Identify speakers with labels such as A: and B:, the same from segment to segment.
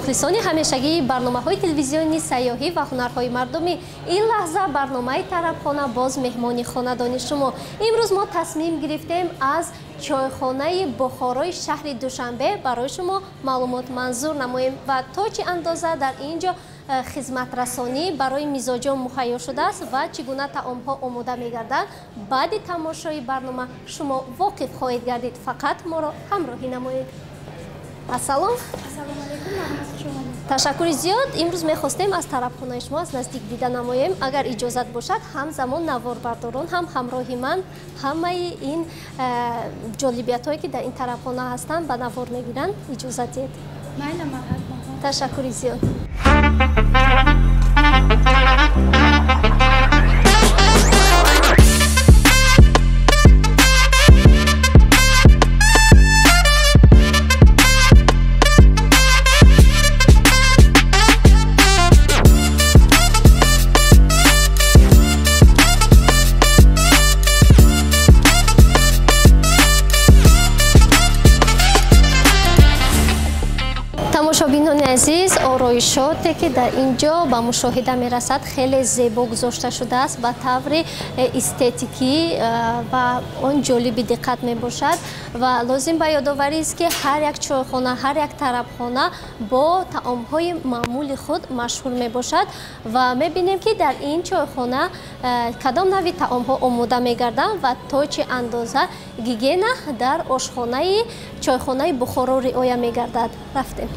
A: Мухлисони ҳамешагии барномаҳои телевизионии сайёҳӣ ва ҳунарҳои мардумӣ, ин лаҳза барномаи Тарабхона боз меҳмони хонадони шумо. Имрӯз мо тасмим гирифтем аз чойхонаи Бухорои шаҳри Душанбе барои шумо маълумот манзур намоем ва то чӣ андоза дар ин ҷо хизматрасонӣ барои мизоҷон муҳайё шудааст ва чӣ гуна таомҳо омода мегарданд. Баъди тамошои барнома шумо воқиф хоҳед гардид. Фақат моро ҳамроҳӣ намоед. Ассалом.
B: Ассалому алайкум, марҳамат, хуш омадед.
A: Ташаккури зиёд. Имрӯз мехостем аз тарабхонаи шумо аз наздик дида намоем. Агар иҷозат бошад, ҳамзамон наворбардорон ҳам ҳамроҳи ман ҳамаи ин ҷолибиятҳое ки дар ин тарабхона ҳастанд ба навор мегиранд. Иҷозат диҳед.
B: Майла, марҳамат.
A: Ташаккури зиёд. Тамошобинони азиз, ороишоте ки дар ин ҷо ба мушоҳида мерасад хеле зебо гузошта шудааст ба таври эстетикӣ ва он ҷолиби диққат мебошад. Ва лозим ба ёдоварист ки ҳар як чойхона, ҳар як тарабхона бо таомҳои маъмули худ машҳур мебошад ва мебинем ки дар ин чойхона кадом нави таомҳо омода мегарданд ва то чӣ андоза гигиена дар ошхонаи чойхонаи Бухоро риоя мегардад. Рафтем.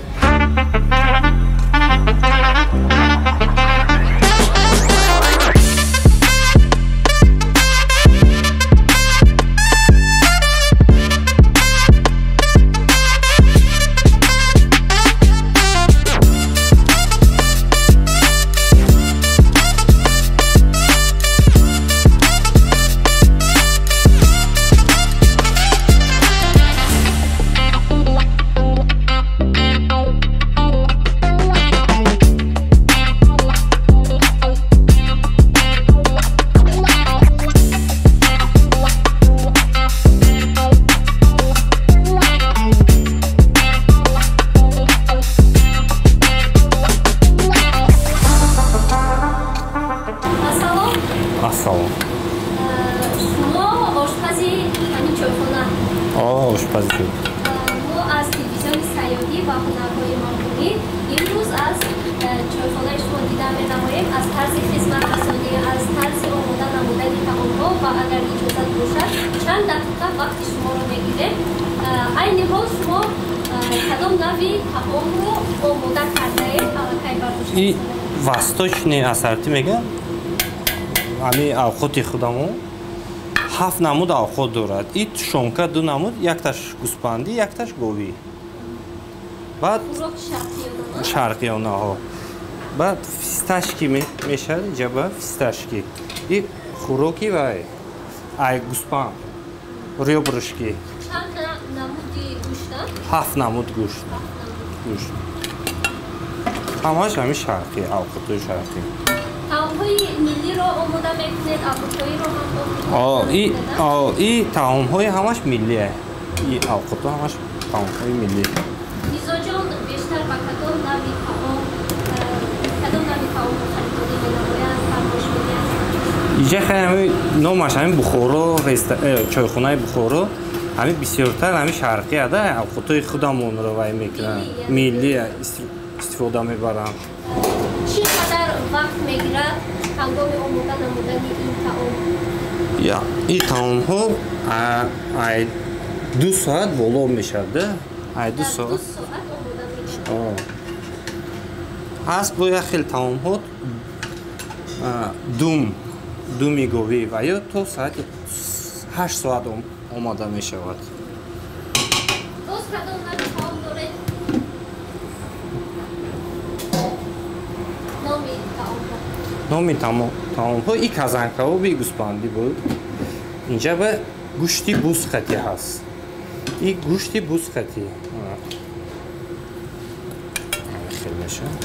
C: Ассалом.
A: Шумо ошпази ҳамин чойхона?
C: Ошпази.
A: Мо аз телевизиони сайёҳӣ ва ҳунарҳои мардумӣ имрӯз аз чойхонаи шумо дида менамоем аз тарзи хизматрасонӣ, аз тарзи омода намудани таомҳо ва агар иҷозат бошад чанд дақиқа вақти шуморо мегирем. Айни ҳол шумо кадом нави таомро омода кардаед? Аллакай бардошта?
C: И восточный ассорти мегӯям. Ами авқоти худамо 7 намуд авқот дорад. И тушонка 2 намуд, якташ гӯспандӣ, якташ говӣ. Баъд шарқиёнаҳо. Баъд фисташки мешавад инҷа, фисташки. И хӯроки вай ай гӯспанд, рёбрышки.
A: Чанд намуди гӯшт?
C: 7 намуд гӯшт. Гӯшт. Ҳамааш ҳами шарқӣ, авқотҳои шарқӣ.
A: Таомҳои миллиро омода мекунед, аврупоиро ҳам омода мекунед?
C: И таомҳои ҳамаш миллие. И авқотҳо ҳамаш таомҳои миллӣ.
A: Мизоҷон бештар ба кадом нави таом, кадом нави таомро харидорӣ менамоянд, фармоиш медиҳанд?
C: Иҷа хеле ҳами номаш ҳами Бухоро, чойхонаи Бухоро, ҳами бисёртар ҳами шарқӣ ада, авқотҳои худамонро вай мекунанд, миллӣ истифода мебаранд.
A: Чӣ қадар вақт мегирад ҳангоми омода намудани ин таом?
C: Ин таомҳо ай 2 соат боло мешавад. Ай 2 соат.
A: 2 соат омода мешавад.
C: Ҳаст бо як хел таомҳо думи говӣ ва ё то соати 8 соат омода мешавад.
A: Боз кадом нави таом доред?
C: Номи таомҳо и казанкабоби гӯспандӣ буд. Инҷа ба гӯшти бузқатӣ ҳаст. И гӯшти бузқатӣ. Хел мешавад.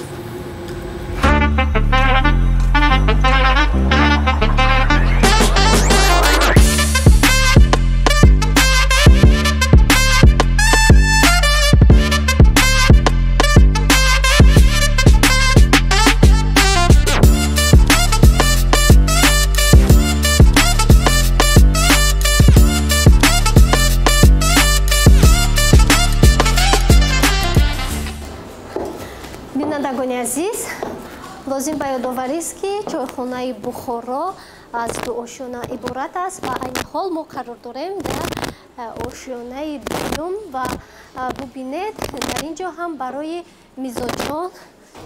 A: Лозим ба ёдоварист, ки чойхонаи Бухоро аз ду ошёна иборат аст ва айни ҳол мо қарор дорем дар ошёнаи дуюм ва бубинед, дар ин ҷо ҳам барои мизоҷон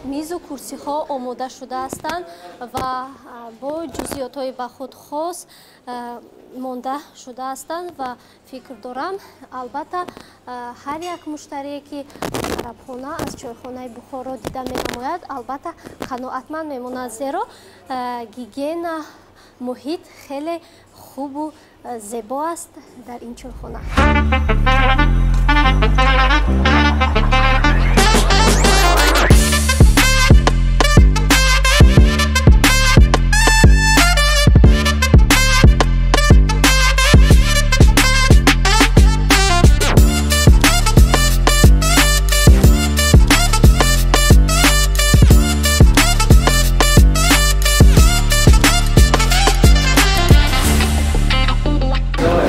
A: мизу курсиҳо омода шуда ҳастанд ва бо ҷузъиётҳои ба худ хос монда шуда ҳастанд ва фикр дорам, албатта, ҳар як муштарие, ки тарабхона аз чойхонаи Бухоро дида менамояд, албатта, қаноатманд мемонад, зеро гигиена, муҳит хеле хубу зебо аст дар ин чойхона.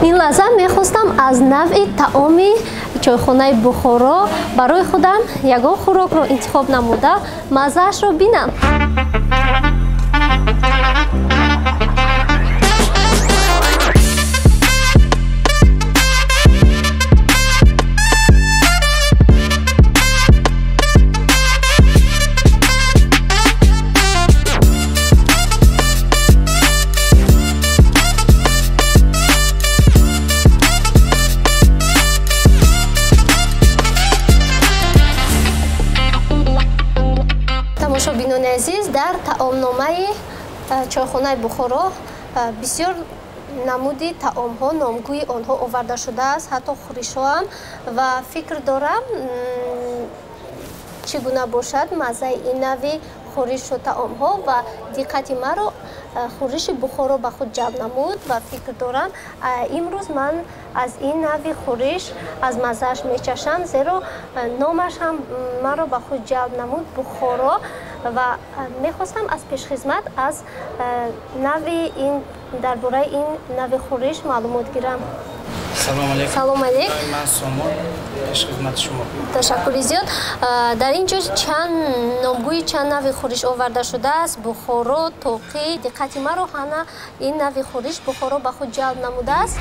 A: Ин лаҳза мехостам аз навъи таоми чойхонаи Бухоро барои худам ягон хӯрокро интихоб намуда, маззаашро бинам. Тамошобинони азиз, дар таомномаи чойхонаи Бухоро бисёр намуди таомҳо, номгӯи онҳо оварда шудааст, ҳатто хӯришҳоам, ва фикр дорам, чӣ гуна бошад маззаи ин нави хӯришу таомҳо, ва диққати маро хӯриши Бухоро ба худ ҷалб намуд ва фикр дорам, имрӯз ман аз ин нави хӯриш аз маззааш мечашам, зеро номаш ҳам маро ба худ ҷалб намуд, Бухоро, ва мехостам аз пешхизмат аз нави ин дар бораи ин нави хӯриш маълумот гирам.
D: Салом алейкум.
A: Салом алейк.
D: Ман Сомон, пешхизмати шумо.
A: Ташаккури зиёд. Дар ин ҷо чанд номгӯи чанд нави хӯриш оварда шудааст: Бухоро, тоқӣ. Диққати маро ҳана ин нави хӯриш Бухоро ба худ ҷалб намудааст.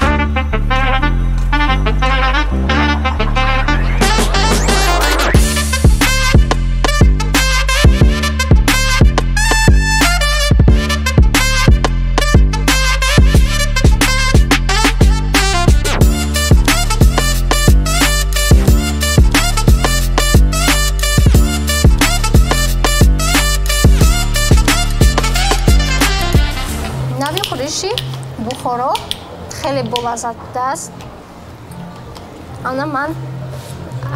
A: Нави хӯриши Бухоро хеле болаззат будааст. Ана ман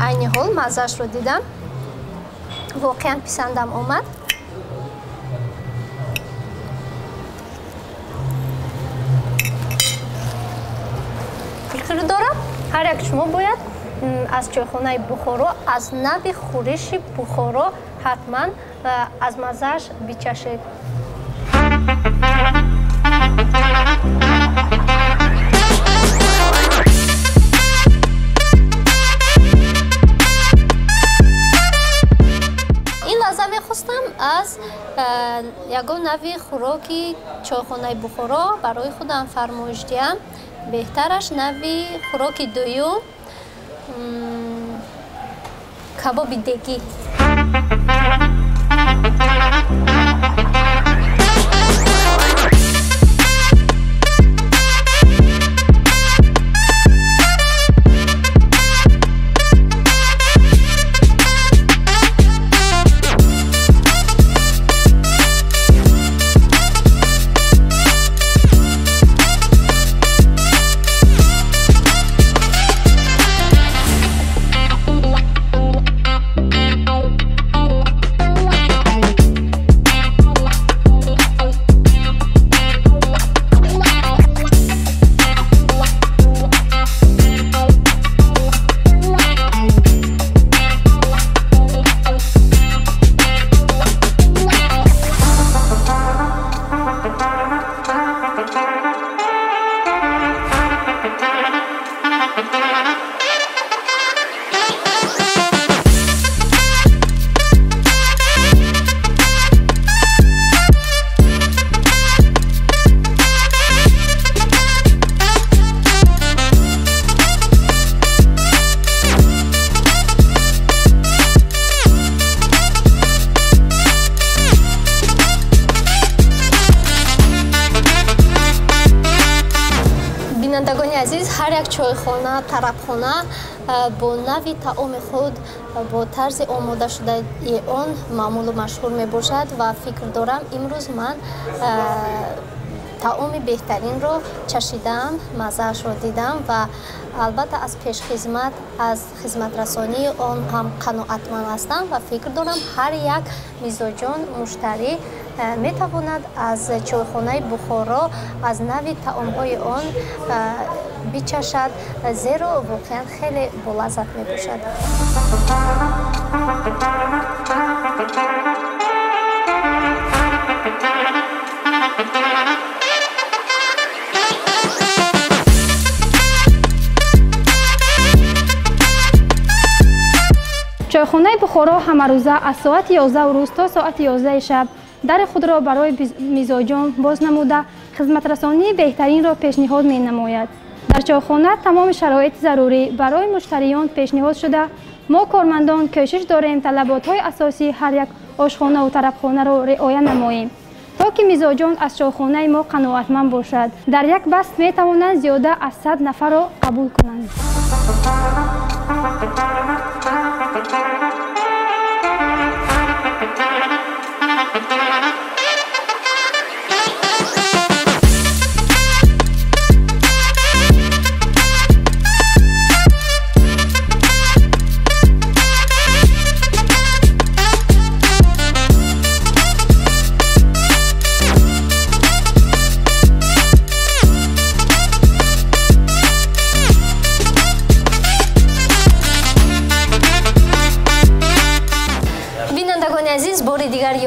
A: айни ҳол маззаашро дидам, воқеан писандам омад. Фикр дорам, ҳар як шумо бояд аз чойхонаи Бухоро, аз нави хӯриши Бухоро ҳатман аз маззааш бичашед. Ин лаҳза мехостам аз ягон нави хӯроки чойхонаи Бухоро барои худам фармоиш диҳам. Беҳтараш нави хӯроки дуюм, кабоби дегӣ. Ҳар як чойхона, тарабхона бо нави таоми худ, бо тарзи омода шудаи он маъмулу машҳур мебошад ва фикр дорам, имрӯз ман таоми беҳтаринро чашидам, маззаашро дидам ва албатта аз пешхизмат, аз хизматрасонии он ҳам қаноатманд ҳастам ва фикр дорам, ҳар як мизоҷон, муштарӣ метавонад аз чойхонаи Бухоро, аз нави таомҳои он бичашад, зеро воқеан хеле болаззат мебошад.
B: Чойхонаи Бухоро ҳамарӯза аз соати 11 рӯз то соати 11 шаб дари худро барои мизоҷон боз намуда, хизматрасонии беҳтаринро пешниҳод менамояд. Дар чойхона тамоми шароити зарурӣ барои муштариён пешниҳод шуда, мо кормандон кӯшиш дорем талаботҳои асосии ҳар як ошхонаву тарабхонаро риоя намоем, то ки мизоҷон аз чойхонаи мо қаноатманд бошад. Дар як баст метавонанд зиёда аз 100 нафарро қабул кунанд.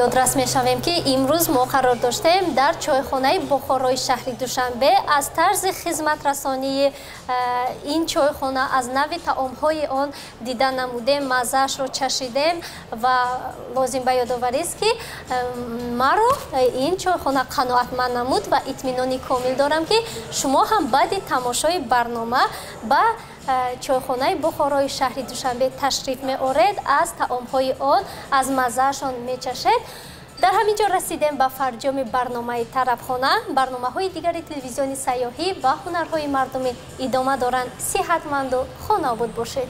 A: Ёдрас мешавем, ки имрӯз мо қарор доштем дар чойхонаи Бухорои шаҳри Душанбе. Аз тарзи хизматрасонии ин чойхона, аз нави таомҳои он дида намудем, маззаашро чашидем ва лозим ба ёдоварист, ки маро ин чойхона қаноатманд намуд ва итминони комил дорам, ки шумо ҳам баъди тамошои барнома ба чойхонаи Бухорои шаҳри Душанбе ташриф меоред, аз таомҳои он, аз маззаашон мечашед. Дар ҳамин ҷо расидем ба фарҷоми барномаи Тарабхона. Барномаҳои дигари телевизиони сайёҳӣ ва ҳунарҳои мардумӣ идома доранд. Сиҳатманду хонаобуд бошед.